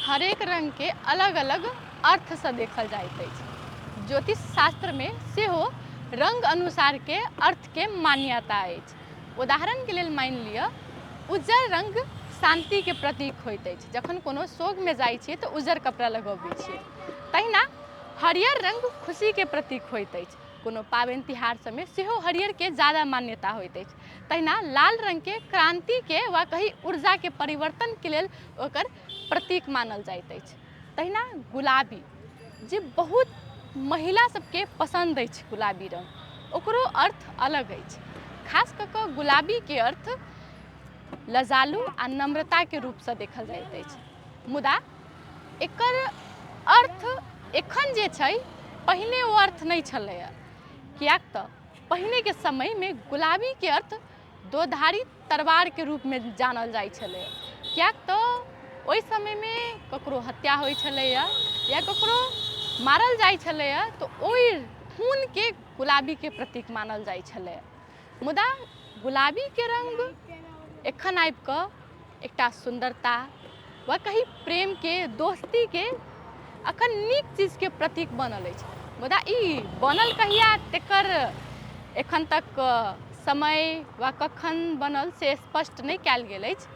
हरेक रङ्गके अलग अलग अर्थसँ देखल जाइत अछि। ज्योतिष शास्त्रमे सेहो रङ्ग अनुसारके अर्थके मान्यता अछि। उदाहरणके लेल मानि लिअ, उज्जर रङ्ग शान्तिके प्रतीक होइत अछि। जखन कोनो शोकमे जाइ छियै तऽ उज्जर कपड़ा लगबै छियै। तहिना हरियर रङ्ग खुशीके प्रतीक होइत अछि। कोनो पाबनि तिहार सबमे सेहो हरियरके जादा मान्यता होइत अछि। तहिना लाल रङ्गके क्रान्तिके वा कही ऊर्जाके परिवर्तनके लेल ओकर प्रतीक मानल जाइत अछि। तहिना गुलाबी, जे बहुत महिला सबके पसन्द अछि गुलाबी रङ्ग, ओकरो अर्थ अलग अछि। खास कऽ कऽ गुलाबीके अर्थ लजालु आ नम्रताके रूपसँ देखल जाइत अछि। मुदा एकर अर्थ एखन जे छै, पहिने ओ अर्थ नहि छलैए, किएक तऽ पहिनेके समयमे गुलाबीके अर्थ दोधारी तलवारके रूपमे जानल जाइ छलै, किएक तऽ ओहि समयमे ककरो हत्या होइ छलैए या ककरो मारल जाइ छलैए तऽ ओहि खूनके गुलाबीके प्रतीक मानल जाइ छलै। मुदा गुलाबीके रङ्ग एखन आबिकऽ एकटा सुन्दरता वा कही प्रेमके, दोस्तीके, अखन नीक चीजके प्रतीक बनल अछि। मुदा ई बनल कहिया, तकर एखन तक समय वा कखन बनल से स्पष्ट नहि कयल गेल अछि।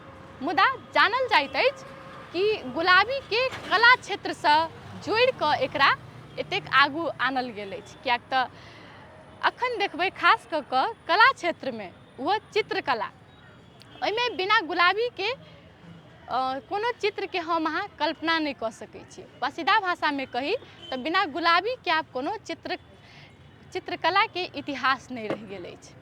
मुदा जानल जाइत अछि कि गुलाबीके कला क्षेत्रसँ जोड़ि कऽ एकरा एतेक आगू आनल गेल अछि, किएक तऽ अखन देखबै खास कऽ कऽ कला क्षेत्रमे, ओहो चित्रकला, ओहिमे बिना गुलाबीके कोनो चित्रके हम अहाँ कल्पना नहि कऽ सकै छी, वा सीधा भाषामे कही तऽ बिना गुलाबीके आब कोनो चित्रकलाके इतिहास नहि रहि गेल अछि।